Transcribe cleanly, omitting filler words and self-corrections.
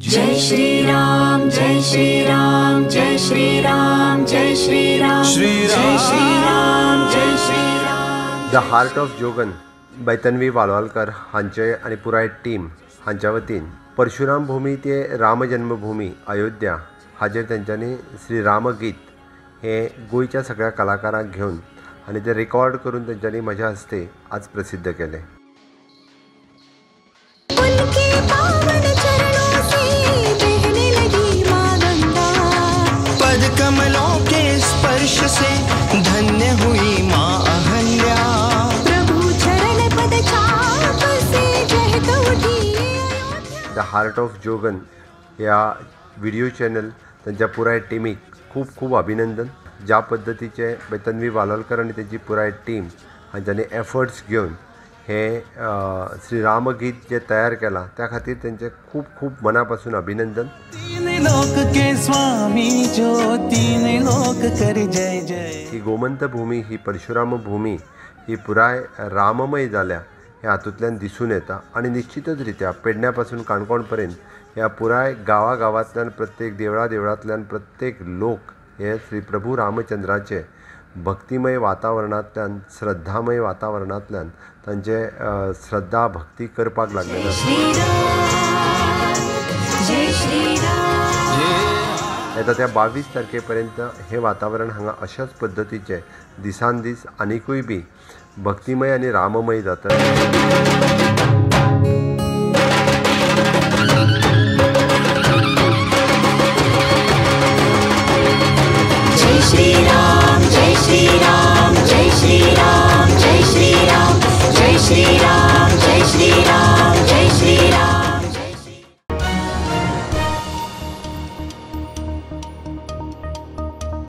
Jai Shri Ram Jai Shri Ram Jai Shri Ram Jai Shri Ram Jai Shri Ram Jai Shri Ram. The heart of Jogan by Tanvi Walwalkar हांचे आनी पुराय team हांच्या वतीन परशुराम भूमी ते राम जन्मभूमी अयोध्या हाजेर तेंच्यांनी श्री रामगीत हे गोंयच्या सगळ्या कलाकारांक घेवन आनी ते रेकॉर्ड करून तेंच्यांनी म्हज्या हस्ते आज प्रसिद्ध केलें. कमलों के स्पर्श से धन्य हुई माँ अहल्या, प्रभु चरण पद चाप से जहक उठी. The heart of Jogan ह्या व्हिडिओ चॅनल तांच्या पुराय टिमीक खूब खूब अभिनंदन. ज्या पद्दतीचे तन्वी वालोलकर आनी तेजी पुराय टीम हांच्यांनी एफर्ट्स घेवन हे श्री रामगीत जे तयार केलां त्या खातीर तेंचें खूब खूब मना पासून अभिनंदन. लोक के स्वामी जो तीन लोक कर जय जय. ही गोमंत भूमी ही परशुराम भूमी ही पुराय राममय जाल्या हे हातूंतल्यान दिसून येता आनी निश्चितच रित्या पेडण्या पासून काणकोण पर्यंत ह्या पुराय गांवागांवांतल्यान प्रत्येक देवळा देवळांतल्यान प्रत्येक लोक हे श्री प्रभू रामचंद्राचे भक्तिमय वातावरणांतल्यान श्रद्धामय वातावरणांतल्यान तांचे श्रद्धा भक्ती करपाक लागलेले. येता त्या 22 तारखे पर्यंत हे वातावरण हांगा अशाच पद्दतीचें दिसान दीस आनिकूय बी भक्तिमय आनी राममय जाता.